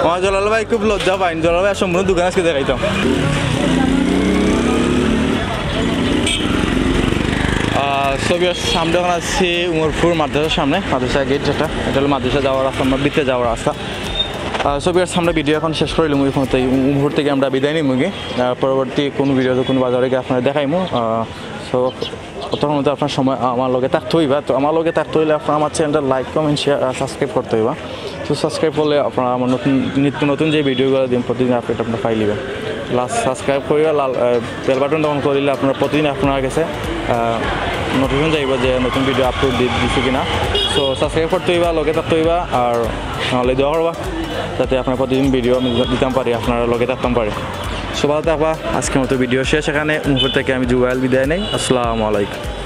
আমার জলাল ভাই খুব লজ্জা পাইন, জলাল ভাই সম্পূর্ণ দোকান আজকে দেখাইতাম। আহ, so viewers, আমরা এখন আছি উমরপুর মাদ্রাসার সামনে, মাদ্রাসা গেট যেটা, এটা হলো মাদ্রাসা যাওয়ার রাস্তা, আমার ভিতরে যাওয়ার রাস্তা। আহ, so viewers, আমরা ভিডিও এখন শেষ করিলাম। ওই মুহূর্তে, মুহূর্তে গিয়া আমরা বিদায় নিমু গি। আহ, পরবর্তী কোনো ভিডিওতে কোনো বাজারে গিয়া আপনারে দেখাইমু। আহ, so তখন তো আপনার সময় আমার লগে থাকতে হইবা। তো আমার লগে থাকতে হইলে আপনার আমার চ্যানেলটা like, comment, share আর subscribe করতে হইবা। তো subscribe করলে আপনারা আমার নতুন, নিত্য নতুন যে ভিডিওগুলো দিন প্রতিদিন আপডেট আপনারা পাই লিবেন। লাস্ট subscribe করিয়া লাল, আহ, বেল বাটন তখন করিলে আপনারা প্রতিদিন আপনার কাছে, আহ, নোটিফিকেশন যাইব যে নতুন ভিডিও আপলোড দি-, দিছি কিনা। So subscribe করতে হইবা, লগে থাকতে হইবা, আর নাহলে দোয়া করবা যাতে আপনারা প্রতিদিন ভিডিও আমি দিতাম পারি, আপনারা লগে থাকতাম পারি। So ভালো থাকবা। আজকের মতো ভিডিও শেষ এখানে। মুহূর্ত থেকে আমি জুবাইল বিদায় নেই। আসসালামু আলাইকুম।